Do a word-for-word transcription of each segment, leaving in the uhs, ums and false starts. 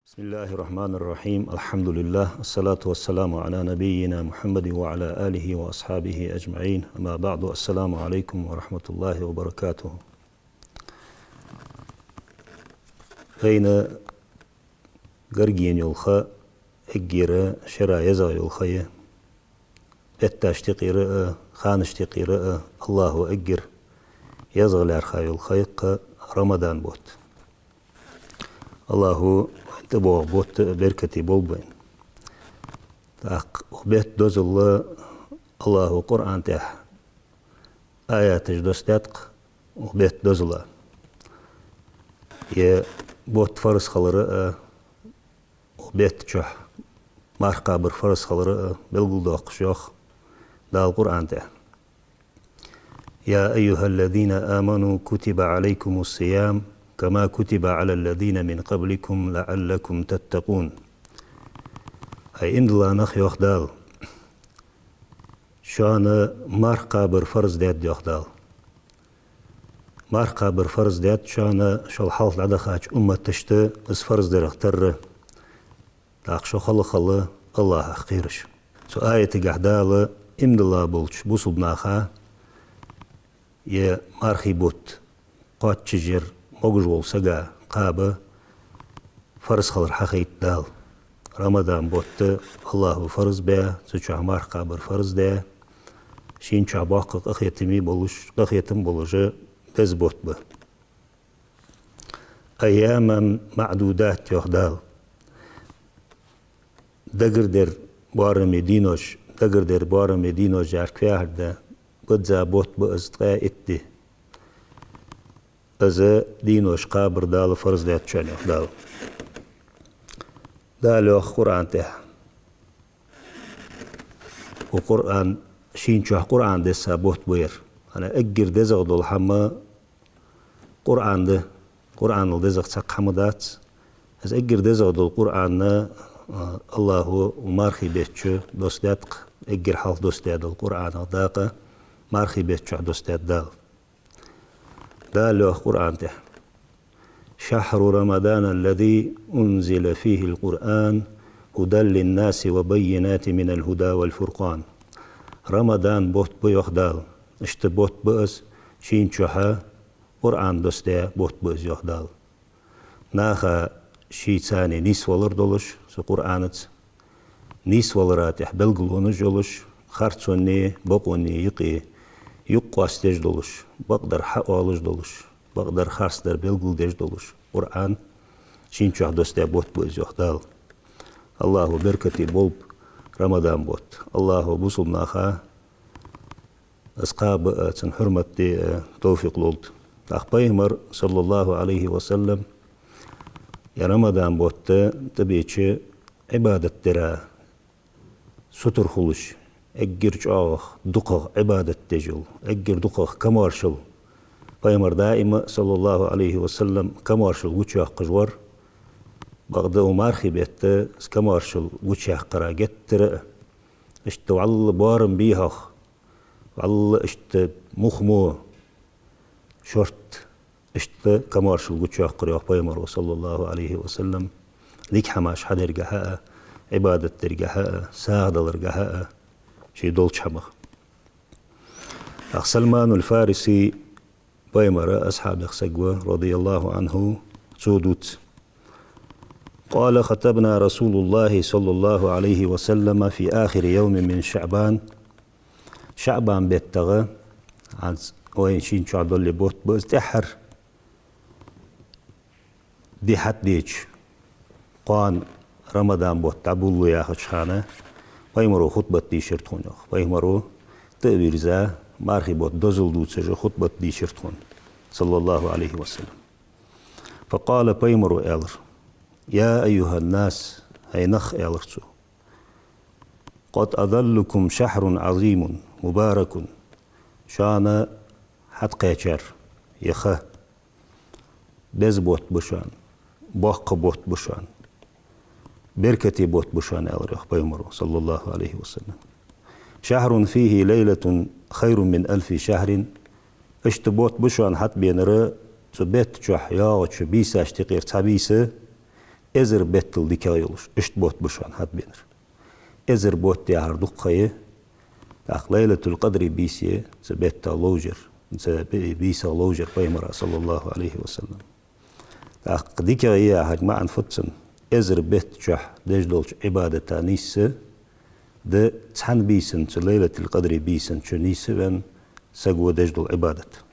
بسم الله الرحمن الرحيم. الحمد لله. الصلاة والسلام على نبينا محمد وعلى آله وأصحابه أجمعين. أما بعد. السلام عليكم ورحمة الله وبركاته. Вайна гарга ена йола ха эггара шера езагӀа йола ха я. Бетташта юкъера а, ханашта юкъера а АллахӀа эггара езагӀа лаьрхӀа йола ха я-кх Рамадан бутт. АллахӀа вайна тӀабоагӀа бутт беркате болба вайна. ТӀаккха укх бетта дозал АллахӀа Къуръан тӀа аяташ доссадаьд-кх укх бетта дозала. Ер бутт фарз хилар а, укх бетта чухь марха кхабар фарз хилар а белгалдоаккхаш йоах Дала Къуръан тӀа: يا أيها الذين آمنوا كتب عليكم الصيام كما كتب على الذين من قبلكم لعلكم تتقون. ХӀай иман дилла нах, йоах Дала, шоана марха кхабар фарз даьд, йоах Дала. Марха кхабар фарз даьд шоана шул хьалха дӀадахача умматашта из фарз дарах тарра. ТӀаккха шо хала хила АллахӀах кхераш. Цу аятагахь Дала иман дилла болча бусалба наха ер мархий бутт кхоачашъяр могаш волча сага кхаба фарз хилар хьахайт Дала. Рамадан бутт АллахӀа фарз баь, цу чухь марха кхабар фарз даь, шийна чухь боккха къахетаме болаш, къахетам болаш беза бутт ба. أياما معدودات, йоах Дала. Дагардер боараме денош, дагардер боараме денош яхар кхы яхар да, бадза бутт ба из ткъаь итт ди. Из денош кхабар Дала фарз даьд шоана, йоах Дала. Дала йоах Къуръан тӀа. Укх Къуръан, шийна чухь Къуръан десса бутт ба ер. ХӀана, эггара дезагӀа дола хӀама Къуръан да. Къуръанал дезагӀа цхьаккха хӀама дац. Из эггара дезагӀа дола Къуръан, а, АллахӀа мархий бетта чу доссадаьд-кх, эггара хьалха доссадаь дола Къуръанах дакъа мархий бетта чухь доссадаьд Дала. Дала йоах Къуръан тӀа: شهر رمضان الذي أنزل فيه القرآن هدى للناس وبينات من الهدى والفرقان. Рамадан бутт ба, йоах Дала. Иштта бутт ба из, шийна чухь Къуръан доссадаь бутт ба из, йоах Дала. Наха шийца нийсвалар долаш цу Къуръанаца, нийсвалара тӀехь белгалонаш йолаш, харцонеи бакъонеи юкъе юкъ къоастадеш долаш, бакъдар хьаоалаш долаш, бакъдар харцдар белгалдеш долаш Къуръан, шийна чухь доссадаь бутт ба из, йоах Дала. АллахӀа беркате болба Рамадан бутт. АллахӀа бусалба наха из кхаба а, цун хьурмат де а товфикъ лолда. ТӀаккха Пайхамар, صلى الله عليه وسلم, ер Рамадан бутт тӀабеча Ӏибадат дара сутара хулаш, эггара чӀоагӀагӀа, дукхагӀа Ӏибадат деш вола, эггара дукхагӀа камаьршал. Пайхамар даим а, صلى الله عليه وسلم, камаьршал гучайоаккхаш вар. Бакъда укх мархий бетта из камаьршал гучаяккхар геттара а, иштта вӀалла боарам бий хьох, вӀалла иштта мух мо, шортта, иштта камаьршал гучайоаккхар, йоах Пайхамаро, صلى الله عليه وسلم, дика хӀамаш хьадергахьа а, Ӏибадат дергахьа а, сагӀа даларгахьа а, ший долча хӀамах. ТӀаккха Салманул Фариси Пайхамара асхьабех саг ва, رضي الله عنه, цо дувц: قال: خطبنا رسول الله صلى الله عليه وسلم في آخر يوم من شعبان. ШаӀбан беттагӀа, хӀанз вайна шийна чухь долале бутт ба из, тӀеххьара ди хьатӀадеча, кхоана Рамадан бутт дӀаболалу яхача хана, Пайхамаро хутбат дийшар тхона, йоах. Пайхамаро тӀа а вийрза, мархий бутт дозал дувцаш хутбат дийшар тхона, صلى الله عليه وسلم. فقال, Пайхамаро аьлар: يا أيها الناس, хӀай нах, аьлар цо, قد أظلكم شهر عظيم مبارك. Шоана хьатӀакхаьчар ер ха. Беза бутт ба шоана, боккха бутт ба шоана, беркате бутт ба шоана, аьлар, йоах, Пайхамаро, صلى الله عليه وسلم. شهر فيه ليلة خير من ألف شهر. Иштта бутт ба шоана хьатӀабенар, цу бетта чухь йоагӀача бийсашта юкъера цхьа бийса эзар беттал дикагӀа йолаш, иштта бутт ба шоана хьатӀабенар. Эзар бутт яхар дукха ха я, тӀаккха Лайлатуль-Къадри бийса я цу бетта ловш яр, цу бий-, бийсах ловш яр Пайхамара, صلى الله عليه وسلم. ТӀаккха дикагӀа я яхар маӀан фуд цун? Эзар бетта чухь деш долча Ӏибадата нийсса да цхьан бийсан, цу Лайлатуль-Къадри бийсан чу нийсса венна саго деш дола Ӏибадат.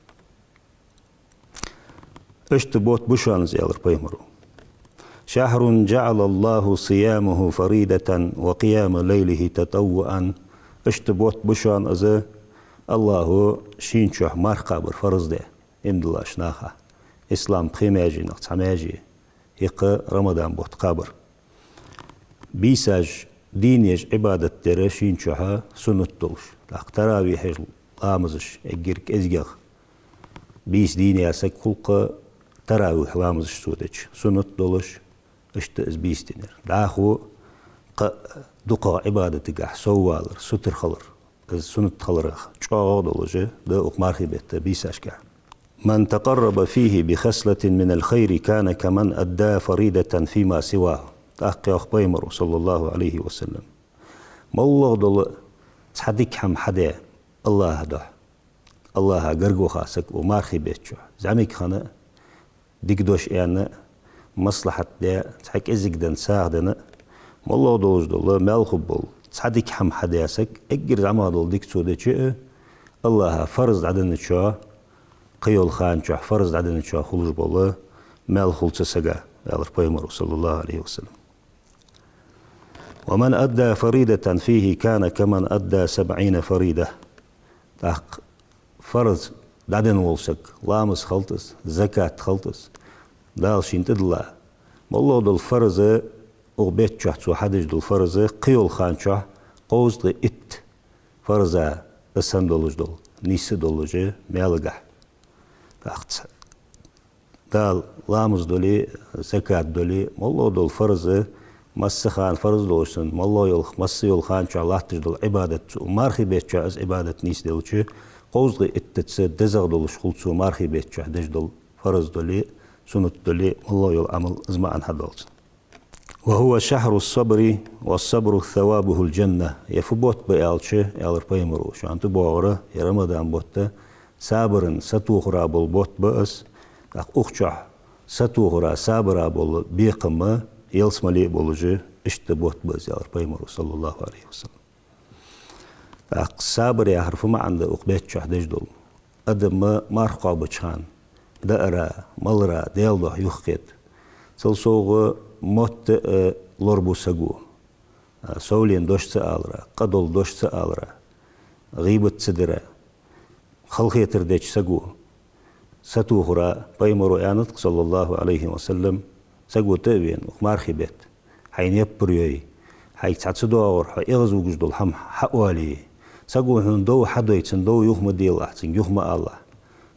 Иштта бутт ба шоана из, аьлар Пайхамаро: «شهر جعل الله صيامه فريضة وقيام ليله تطوعا». Иштта бутт ба шоана из, АллахӀа шийна чухь марха кхабар фарз даь, иман диллача наха, ислам пхе маьженах цхьа маьже, хӀаьта Рамадан бутт кхабар. Бийсаш, дийнеш Ӏибадат дар шийна чухь суннат долаш. ТӀаккха таравихьий ламазаш, эггара кӀезигагӀа бийса дийна я саг хул-кх таравихь ламазаш цо дича, суннат долаш, иштта из бийса динар. ДӀахо кхы дукхагӀа Ӏибадатагахь соввалар, сутара хилар, из суннат хиларах чӀоагӀагӀа долаш да укх мархий бетта бийсашка. «من تقرب فيه بخصلة من الخير كان كمن أدى فريضة فيما سواه». ТӀаккха йоах Пайхамаро, صلى الله عليه وسلم: моллагӀа дола цхьа дика хӀама хьадаь АллахӀа духьа, АллахӀа гарга ваха саг укх мархий бетта чухь, зӀамига хинна а, дика дош аьнна а, маслахьат даь а, цхьа кӀезига денна сагӀа денна а, моллагӀа долаш дола, маьл хургбола цхьа дика хӀама хьадаь саг, эггара зӀамагӀа дола дика цо дича а, АллахӀа фарз дӀаденначоа, кхыйола хана чухь фарз дӀаденначоа хулаш бола маьл хул цу сага, аьлар Пайхамаро, صلى الله عليه وسلم. «ومن أدى فريضة فيه كان كمن أدى سبعين فريضة». ТӀаккха фарз дӀаденна вола саг, ламаз хилда из, закат хилда из, Дала шийна тӀадилла, моллагӀа дола фарз, укх бетта чухь цо хьадеш дола фарз, кхыйола хана чухь кховзткъеи итт фарза, из санна долаш дола, нийсса долаш маьлагахь. ТӀаккха ц-, Дала ламаз дале, закат дале, моллагӀа дола фарз, масса хана фарз долаш санна, моллагӀа йола, масса йола хана чухь латташ дола Ӏибадат цо, мархий бетта чухь из Ӏибадат нийсделча, кховзткъеи иттаца дезагӀа долаш хул цо мархий бетта чухь деш дола фарз дале, суннат дале, моллагӀа йола Ӏамал, из маӀан хьадоал цун. «وهو شهر الصبر والصبر ثوابه الجنة». Ер фу бутт ба аьлча, аьлар Пайхамаро, шоана тӀабоагӀар ер Рамадан бутт сабаран, сатохара бола бутт ба из, тӀаккха укх чухь сатохара, сабара бола бекхам ялсмале а болаш, иштта бутт ба из, аьлар Пайхамаро, صلى الله عليه وسلم. ТӀаккха сабар яхар фу маӀан да укх бетта чухь деш дола? Адам марха кхоабача хана даара, малара Даьла духьа юхакхета. Цул совгӀа мотт а лорабу саго, а, совленна дош ца алара, къа дола дош ца алара, гӀийбат ца дара, халахетар деча саго. Сатохара, Пайхамаро аьннад-кх, صلى الله عليه وسلم, саго тӀа а вена укх мархий бетта, хьайна яппар йой, хьайга цхьа ца доагӀар, хьо эгӀазвугаш дола хӀама хьаоале, саго хьона дов хьадой, цунна дов юха ма делахь, цунга юха ма алалахь,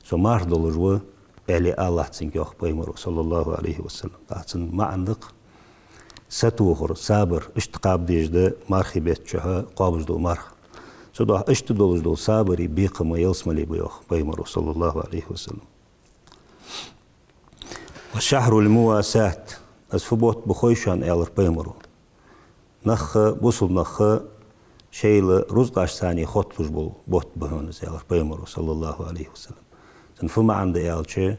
со марха долаш ва, аьле алалахь цунга, йоах Пайхамаро, صلى الله عليه وسلم. ТӀаккха цун маӀан да-кх сатохар, сабар, иштта кхаба дезаш да мархий бетта чухь кхоабаш дола марха. Цудухьа иштта долаш дола сабари бекхами ялсмале ба, йоах Пайхамаро, صلى الله عليه وسلم. «وشهر المواساة». Из фу бутт ба хой шоана, аьлар Пайхамаро. Нах, бусалба нах шоайла рузкъаш царна хотталуш бола бутт ба хьона из, аьлар Пайхамаро, صلى الله عليه وسلم. Цун фу маӀан да аьлча,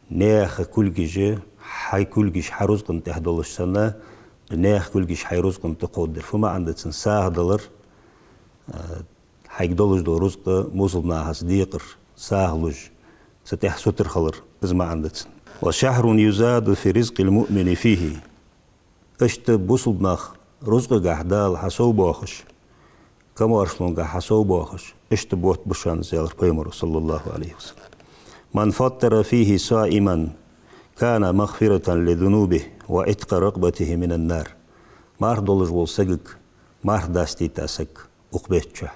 наьха кулгаш, хьай кулгаш хьай рузкъан тӀа долаш санна, наьха кулгаш хьай рузкъан тӀа кховдадар. Фу маӀан да цун? СагӀа далар, а, хьайга долаш дола рузкъа бусалба нахаца декъар, сагӀа луш, цу тӀа сутара хилар, из маӀан да цун. «وشهر يزاد في رزق المؤمن فيه». Иштта бусалба нах рузкъагахь Дала хьасовбоахаш, камаьршалонгахь хьасовбоахаш, иштта бутт ба шоана из, аьлар Пайхамаро, صلى الله عليه وسلم. «من فطر فيه صائما كان مغفرة لذنوبه وعتق رقبته من النار». Марха долаш вола сагага марха дастийта саг укх бетта чухь,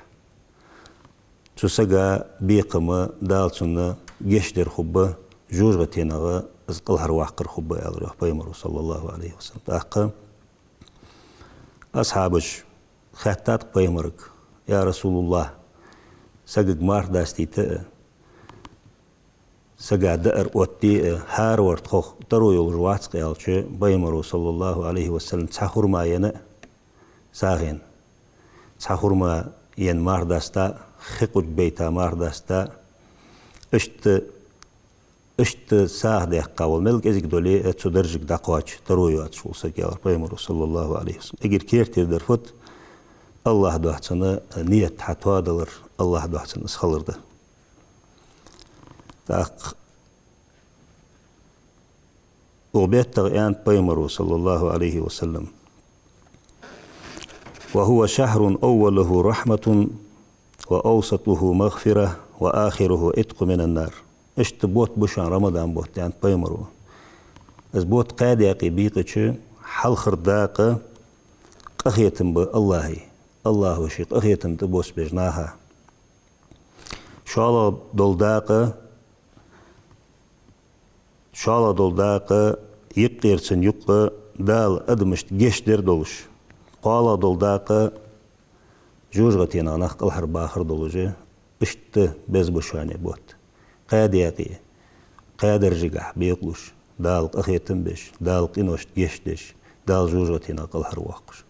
цу сага бекхам, Дала цунна гешт дар хургба, жожагӀатенах из кӀалхарваккхар хургба, аьлар, йоах, Пайхамаро, صلى الله عليه وسلم. ТӀаккха асхьабаша хаьттад-кх Пайхамарга: «يا رسول الله, сагага марха дастийта а, сага даар оттаде а, хӀаравар тхох таро йолаш вац-кх аьлча, пайхамаро, саллаллахӀу Ӏалайхи ва саллам, цхьа хурма енна а сагӀийна. Цхьа хурма енна марха даста а, хи кхуд бейта марха даста а, иштта, иштта сагӀа даьккха вола, мел кӀезига дале а, цу даржага дӀакхоачаш таро йоацаш вола саг, аьлар пайхамаро, саллаллахӀу Ӏалайхи ва саллам. Эггара кертера дар фуд? АллахӀа духьа цунна ният хьатоадалар, АллахӀа духьа цунна из хилар да. ТӀаккха укх беттах аьннад пайхамаро, саллаллахӀу Ӏалайхи ва саллам: «وهو شهر أوله رحمة وأوسطه مغفرة وآخره عتق من النار». Иштта бутт ба шоана Рамадан бутт, аьннад пайхамаро. Из бутт кхаь даькъе бийкъача, хьалхара дакъа къахетам ба АллахӀа, АллахӀо ший къахетам тӀабоссабеш наха. ШоллагӀа дола дакъа, шоллагӀа дола дакъа юкъера цун юкъе Дала адамашта гешт дар долаш. КхоалагӀа дола дакъа жожагӀатенах нах кӀалхарбахар долаш. Иштта беза ба шоана бутт. Кхаь даькъе, кхаь даржагахьа бекъалуш, Дала къахетам беш, Дала къиношта гешт деш, Дала жожагӀатенах кӀалхарвоаккхаш.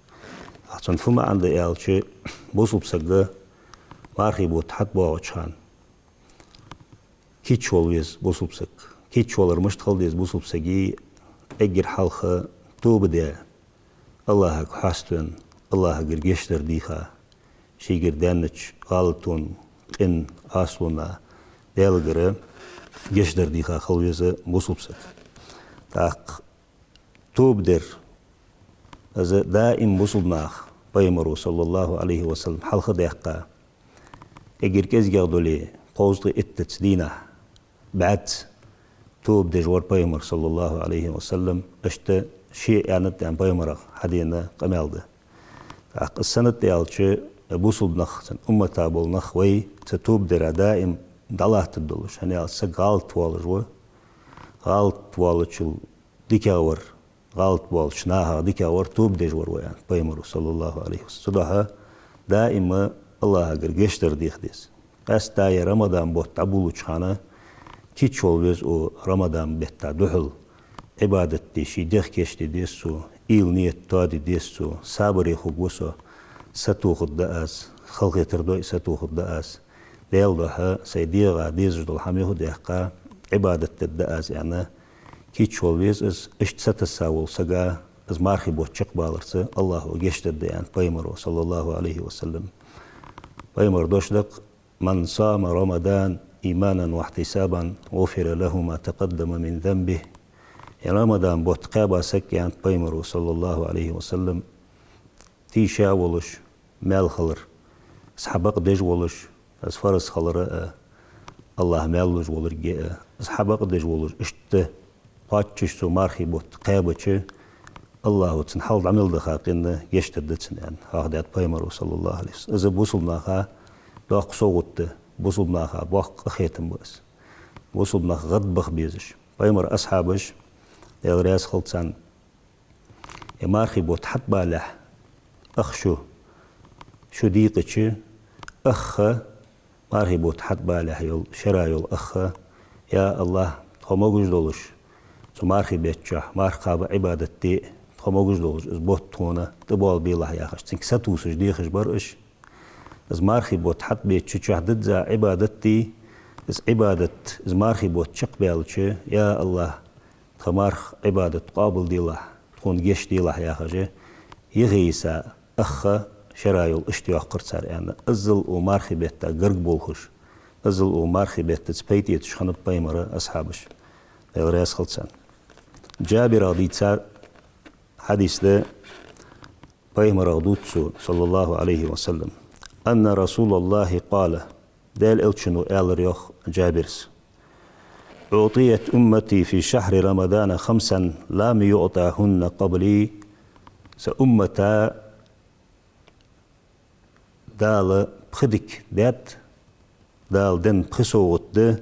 Цун фу маӀан да аьлча, бусалба саг мархий бутт хьатӀабоагӀача хана кийча вала веза бусалба саг. Кийча валар мишта хила деза бусалба сага? Эггара хьалха тоба де, АллахӀага хьаставена, АллахӀагара гешт дар дийха, шийгара даьннача гӀалатонна, къинна, Ӏаьсалонна Даьлагара гешт дар дийха хила веза бусалба саг. ТӀаккха тоба дар, из даим бусалба наха пайхамаро, саллаллахӀу Ӏалайхи ва саллам, хьалхадаьккха, эггара кӀезигагӀа дале, кховзткъеи иттазза дийнахьа бӀаьзза тоба деш вар пайхамар, саллаллахӀу Ӏалайхи ва саллам, иштта ше аьннад аьнна пайхамарах хьадена къамаьл да. ТӀаккха из сенна да аьлча, бусалба нах, цун уммата бола нах вай цу тоба дара даим дӀалаттаргдолаш. ХӀана аьлча саг гӀалат воалаш ва, гӀалат воалачул дикагӀа вар, гӀалат боалача нахах дикагӀа вар тоба деш вар ва, аьннад пайхамаро, саллаллахӀу Ӏалайхи ва саллам. Цудухьа даим АллахӀагара гешт дар деха деза. Къаьстта ер Рамадан бутт дӀаболалуча хана кийча вала веза укх Рамадан бетта духьал. Ӏибадат де, ший дегӀ кийчде деза цо, уйла, ният тоаде деза цо, сабаре хургва со, сатохаргда аз, халахетар дой а сатохаргда аз. Даьла духьа сай дегӀа дезаш дола хӀама юхадаьккха, Ӏибадат дергда аз, аьнна, кийча вала веза из. Иштта сатесса волча сага из мархий бутт чакхбаларца АллахӀо гешт дергда, аьннад пайхамаро, саллаллахӀу Ӏалайхи ва саллам. Пайхамара дош да-кх: «من صام رمضان إيمانا واحتسابا غفر له ما تقدم من ذنبه». Ер Рамадан бутт кхаьба саг, аьннад пайхамаро, саллаллахӀу Ӏалайхи ва саллам, тийша волаш, маьл хилар, из хьабакъдеш волаш, из фарз хилар а, АллахӀ маьл луш волга а, из хьабакъдеш волаш, иштта кхоачаш цо мархий бутт кхаьбача, АллахӀо цун хьалха дӀа мел даха къинна гешт дергда цунна, аьнна, хьоахадаьд пайхамаро, саллаллахӀу Ӏалайхи ва саллам. Из бусалба наха доккха совгӀат да, бусалба наха боккха къахетам ба из. Бусалба нах гӀадбаха безаш. Пайхамара асхьабаш, Даьла раьза хилва царна, ер мархий бутт хьатӀабалалехь, ах шу, шу дийкъача, ах, мархий бутт хьатӀабалалехь йола, шера йола ах: «Я АллахӀ, тхо могаш долаш цу мархий бетта чухь марха кхаба, Ӏибадат де, тхо могаш долаш из бутт тхона тӀабоалабелахь», яхаш, цунга сатувсаш дехаш бар уж. Из мархий бутт хьатӀабеча чухь дизза Ӏибадат дий, из Ӏибадат, из мархий бутт чакхбаьлча: «Я АллахӀ, тха марха, Ӏибадат къоабалделахь, тхона гешт делахь», яхаш, йиса ах шера йола иштта йоаккхар цар, аьнна. Иззал укх мархий бетта гарга болхаш, иззал укх мархий беттаца пайда эцаш хиннаб пайхамара асхьабаш, Даьла раьза хилва царна. Джабирах дийца хьадис да, пайхамарах дувц цо, саллаллахӀу Ӏалайхи ва саллам: «أن رسول الله قال», Даьла элчано аьлар, йоах Джабира: «أعطيت أمتي في شهر رمضان خمسا لم يعطهن قبلي». Са уммата Дала пхи дика даьд, Дала денна пхи совгӀат да,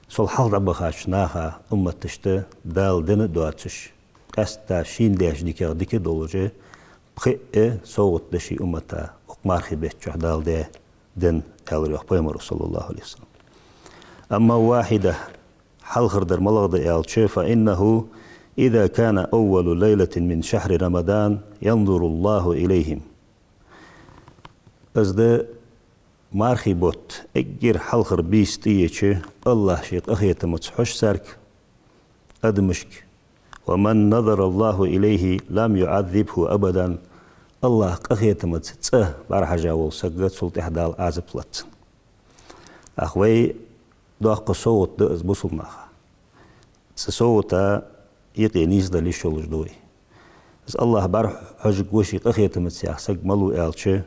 сол хьалха дӀабахача наха, умматашта Дала денна а доацаш, къаьстта шийна даьча диках дика долаш, пхиъ совгӀат да ший уммата укх мархий бетта чухь Дала даь, денна, аьлар, йоах пайхамаро, саллаллахӀу Ӏалайхи ва саллам. «أما واحدة», хьалхардар малагӀа да аьлча, فإنه إذا كان أول ليلة من شهر رمضان ينظر الله إليهم. Из да мархий бутт эггара хьалхара бийса тӀаеча, АллахӀ ший къахетамца хьож царга, адамашка. ومن نظر الله إليه لم يعذبه أبدا. АллахӀ къахетамца цкъа бӀарахьежа вола саг, цул тӀехьа Дала Ӏазап лац цунна. Ах, вай доккха совгӀат да из бусалба наха. Цу совгӀата юкъе нийсдала йиш йолаш да вай. Из АллахӀ бӀарахьожаргва ший къахетамца яха саг малув аьлча,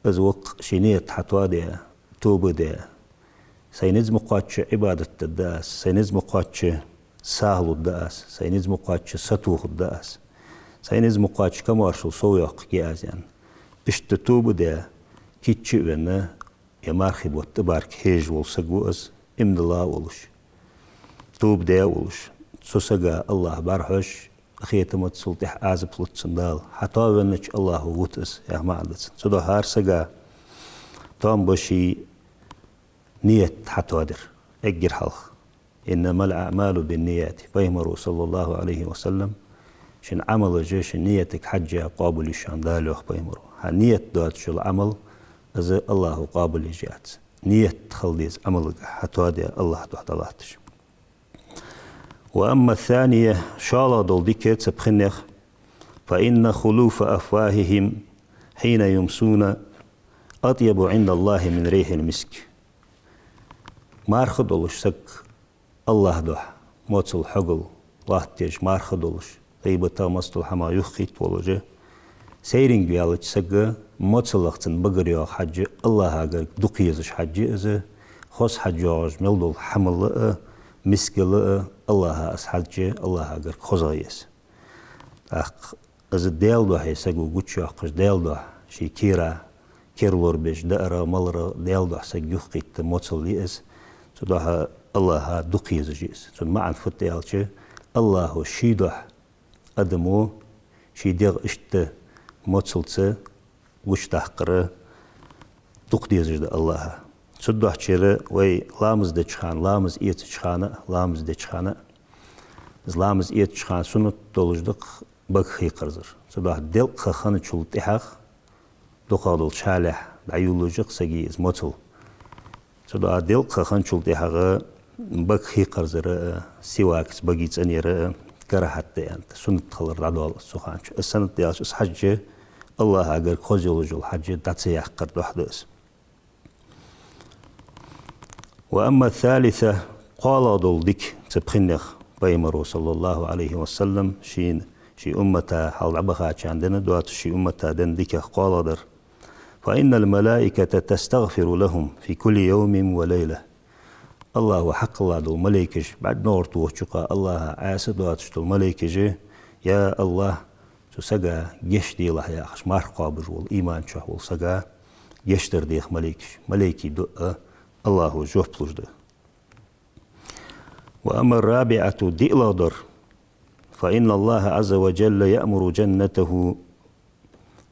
из воккха ший ният хьатоаде, тоба де. Сай низ ма кхоачча Ӏибадат дергда аз, сай низ ма кхоачча сагӀа лургда аз, сай низ ма кхоачча сатохаргда аз, сай низ ма кхоачча камаьршал совйоаккхаргья аз, аьнна. Иштта тоба де, кийча а венна, е мархий бутт тӀабарга хьежаш вола саг ва из, иман дилла а волаш, тоба даь а волаш. Цу сага АллахӀ бӀарахьож, къахетамца, цул тӀехьа Ӏазап луц цунна Дала. Хьатоавеннача АллахӀо вут из, яха маӀан да цун. Цудухьа хӀара сага тоам ба ший ният хьатоадар эггара хьалха. إنما الأعمال بالنيات. Пайхамаро, صلى الله عليه وسلم, шун Ӏамалаш шун ниятага хьежжа къоабал я шоана, Дала йоах пайхамаро. ХӀа, ният доацаш йола Ӏамал, из АллахӀо къоабал еш яц. Ният хила деза Ӏамалга хьатоаде, АллахӀа духьа дӀалатташ. وأما الثانية, шоллагӀа дола дика цу пхеннех, فإن خلوف أفواههم حين يمسون أطيب عند الله من ريح المسك. Марха долаш саг АллахӀа духьа моцал, хьогал латтаеш, марха долаш, гӀийбатах, мастал хӀамах юхакхийтта волаш, сайринга ваьлча сага моцалах цун багара йоагӀа хьаж АллахӀа гарга дукха езаш хьаж я из, хоза хьаж йоагӀаш мел дола хӀамал а, мискал а, АллахӀа из хьаж АллахӀа гарга хозагӀа я из. ТӀаккха из Даьла духьа саго гучайоаккхаш, Даьла духьа ший кера кера лорабеш, даарах, маларах Даьла духьа саг юхакхийтта моцал я из. Цудухьа АллахӀа дукха езаш я из. Цун маӀан фуд аьлча, АллахӀо ший духьа адамо ший дегӀ иштта моцалца гучадаккхар дукха дезаш да АллахӀа. Цудухьа чура вай ламаз деча хана, ламаз эцача хана, ламаз деча хана, из ламаз эцача хана суннат долаш да-кх бага хьекхарзар. Цудухьа делкъа ха хинначул тӀехьагӀа дукхагӀа долча хьалехь дӀайолалуш я-кх сага из моцал. Цудухьа делкъа ха хинначул тӀехьагӀа бага хьекхарзар а, сивакаца бага цӀенъяр а карахӀат да аьнна, суннат хилар дӀадоал из цу хана чу. Из суннат даьлча, из хьаж АллахӀа гарга хоза йолаш йола хьаж дӀа ца яккхар духьа да из. وأما الثالثة, кхоалагӀа дола дика цу пхеннех, пайхамаро, صلى الله عليه وسلم, шийна, ший уммата хьалха дӀабахачарна денна, доацаш ший уммата денна дикех кхоалагӀдар: فإن الملائكة تستغفر لهم في كل يوم وليلة. АллахӀо хьакхелла дола малейкаш, бӀаьдногӀар тохача юкъа АллахӀа Ӏаса доацаш дола малейкаш: «Я АллахӀ, цу сага гешт делахь», — яхаш, марха кхоабаш вола, иман чу вола сага гешт дар дех малейкаш. Малейкий дуӀа АллахӀо жоп луш да. وأما الرابعة, диълагӀдар: فإن الله عز وجل يأمر جنته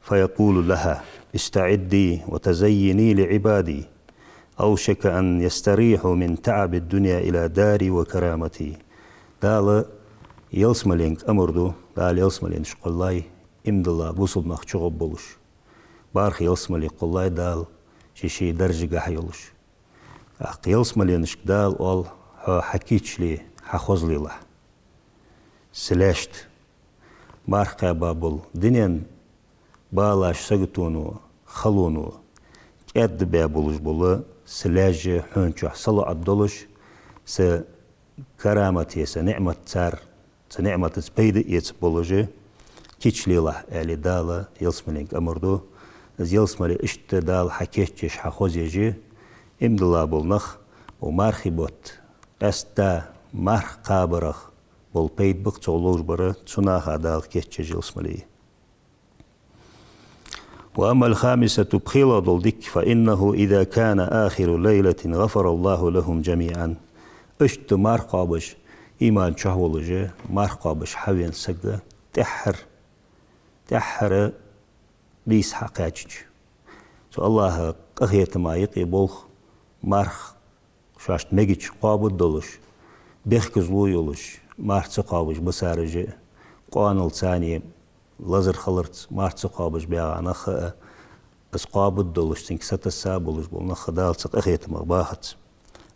فيقول لها: استعدي وتزيني لعبادي، أوشك أن يستريحوا من تعب الدنيا إلى داري وكرامتي. Дала ялсмаленга амар ду, Дала ялсмаленашка кхоллай, иман дилла бусалба нах чугӀоргболаш. БархӀ ялсмале кхоллай Дала, ший-ший даржагахьа йолаш. ТӀаккха ялсмаленашка Дала оал: хьо хьа кийчле, хьа хозал лелахь са лаьшта. Марха кхаьба бола дунен балаш, саготоно, халоно кӀаьдбаь болаш бола са лаьш хьона чу салоӀа долаш, са карамате, са ниӀмат цар, са ниӀматаца пайда эца болаш, кийча лелахь, аьле, Дала ялсмаленга амар ду. Из ялсмале иштта Дала хьа кийчъеш, хьа хозъеш, иман дилла бола нах, укх мархий бутт къаьстта марха кхабарах бола пайда ба-кх цох ловш бар, цу наха Дала кийчъеш ялсмале. وأما الخامسة, пхелагӀа дола дика: فإنه إذا كان آخر ليلة غفر الله لهم جميعا. Иштта марха кхоабаш, иман чу волаш, марха кхоабаш хьавена саг тӀеххьара, тӀеххьара бийса хьакхаьчача, цу АллахӀа къахетама юкъе болх, марха шоашта мегача кхоабаш долаш, бехказло йолаш, марха ца кхоабаш бисараш а, къоаналца, лазар хиларца марха ца кхоабаш баьгӀа нах а, из кхоабаш долаш, цунга сатесса болаш бола нах а Дала цу къахетамах бахац.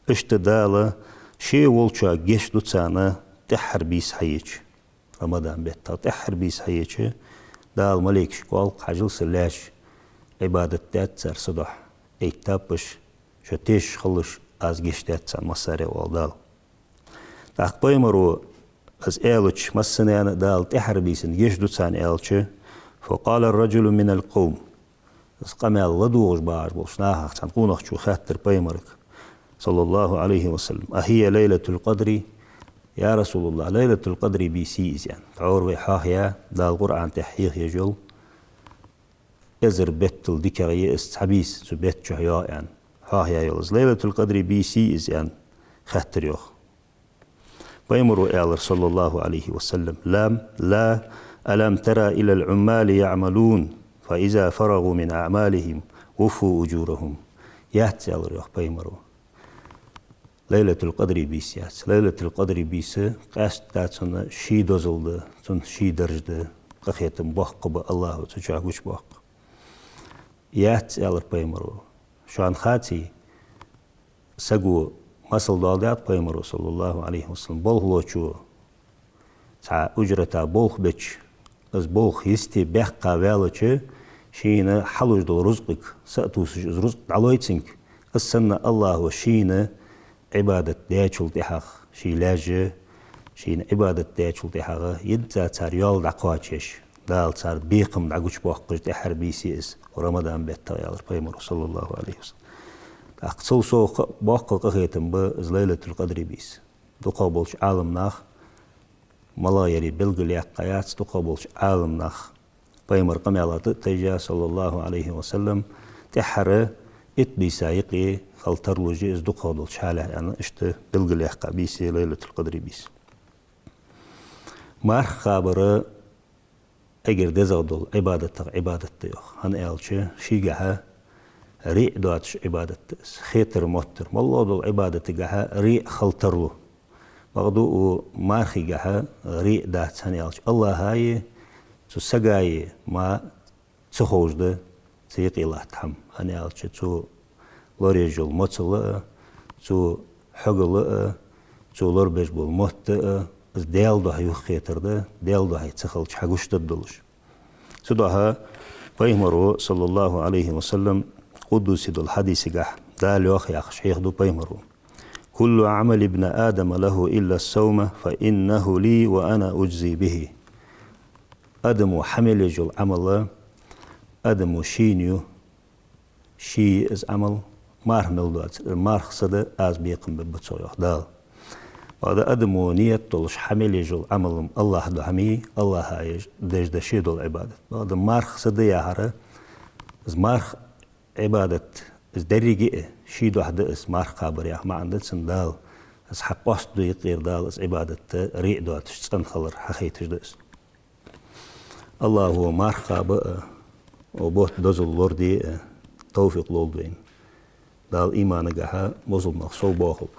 Иштта Дала Ше волчоа гешт ду царна тӀеххьара бийса хьаеча. Рамадан беттах тӀеххьара бийса хьаеча, Дала малейкашка оал: «Хьажал, Са лаьш, Ӏибадат даьд цар Са духьа, эттаб уж, шо тешаш хилалаш, Аз гешт даьд царна массаре», — оал Дала. ТӀаккха пайхамаро из аьлча, массанена а Дала тӀеххьара бийсан гешт ду царна аьлча, فقال رجل من القوم, из къамаьл ладувгӀаш багӀаш болча нахах цхьан къонахчо хаьттар пайхамарга, صلى الله عليه وسلم: «أهي ليلة القدر يا رسول الله, Лайлатул-Къадри бийса йий из?» — аьнна. Тхьовра вай хьоахаяь, Дала Къуръан тӀа хьехаеш йола, эзар беттал дикагӀа я из, цхьа бийса цу бетта чу йоагӀа аьнна, хьоахаяь йола из. «Лайлатул-Къадри бийса йий из?» — аьнна, хаьттар йоах. Пайхамаро аьлар, صلى الله عليه وسلم: «لا، لا، ألم تر إلى العمال يعملون، فإذا فرغوا من أعمالهم وفوا أجورهم». Яц, аьлар йоах пайхамаро, Лайлатул-Къадри бийса яц. Лайлатул-Къадри бийса къаьстта цунна ший дозал да, цунна ший дарж да, къахетам боккха ба, АллахӀа цу чу гучабоаккх. Яц, аьлар пайхамаро. Шоана хаций, саго, масал доаладаьд пайхамаро, صلى الله عليه وسلم, болхлочо цхьа уджрата болх беча, из болх йисте баьккха ваьлча, шийна хьалуш дола рузкъага са а тувсаш, из рузкъа дӀалой цунга, из санна АллахӀа шийна Ӏибадат даьчул тӀехьагӀа, ший лаьша шийна Ӏибадат даьчул тӀехьагӀа йизза цар йоал дӀакхоачаш, Дала цар бекхам дӀагучабоаккхаш тӀеххьара бийса я из, Рамадан беттах, аьлар пайхамаро, صلى الله عليه وسلم. ТӀаккха цул совгӀа боккха къахетам ба из Лайлатул-Къадри бийса. ДукхагӀболча Ӏаламнаха, малагӀа яр белгалъяьккха яц, дукхагӀболча Ӏаламнаха, пайхамара къамаьла тӀа а тайжа, صلى الله عليه وسلم, тӀеххьара итт бийса юкъе хила тарлуш я из дукхагӀа долча хьале аьнна, иштта белгалъяьккха бийса я Лайлатул-Къадри бийса. Марха кхабар эггара дезагӀа дола Ӏибадатех Ӏибадат да йоах. ХӀана аьлча, шийгахьа рияъ доацаш Ӏибадат да из. Хетар-моттар, моллагӀа дола Ӏибадатагахьа рияъ хила тарлу. Бакъда укх мархагахьа рияъ дац, хӀана аьлча АллахӀаи цу сагаи мара ца ховш да цу юкъе латта хӀама. ХӀана аьлча цо лораеш йола моцал а, цо хьогалал а, цо лорабеш бола мотт а, из Даьла духьа юхахетар да, Даьла духьа ца хилча хьагучадаргдолаш долаш. Цудухьа пайхамаро, صلى الله عليه وسلم, къудуси долча хьадисагахьа, Дала йоах яхаш хьехаду пайхамаро: «كل عمل ابن آدم له إلا الصوم فإنه لي وأنا أجزي به». Адамо хьа мел еш йола Ӏамал адамо шийна ю, ший я из Ӏамал, марха мел доацар, марха са да, аз бекхам бергба цох, йоах Дала. Бакъда адамо ният долаш хьа мел еш йола Ӏамал-м АллахӀа духьа ма йий, АллахӀа еш, деш да ше дола Ӏибадат. Бакъда марха са да яхар, из марха Ӏибадат, из деррига а ший духьа да из, марха кхабар яха маӀан да цун Дала. Из хьа къоастаду юкъера Дала, из Ӏибадат рияъ доацаш, цӀена хилар хьахайташ да из. АллахӀа марха кхаба а, укх бутта дозал лораде а товфикъ лолда вайна. Дала иманагахьа бусалба нах совбоахалба.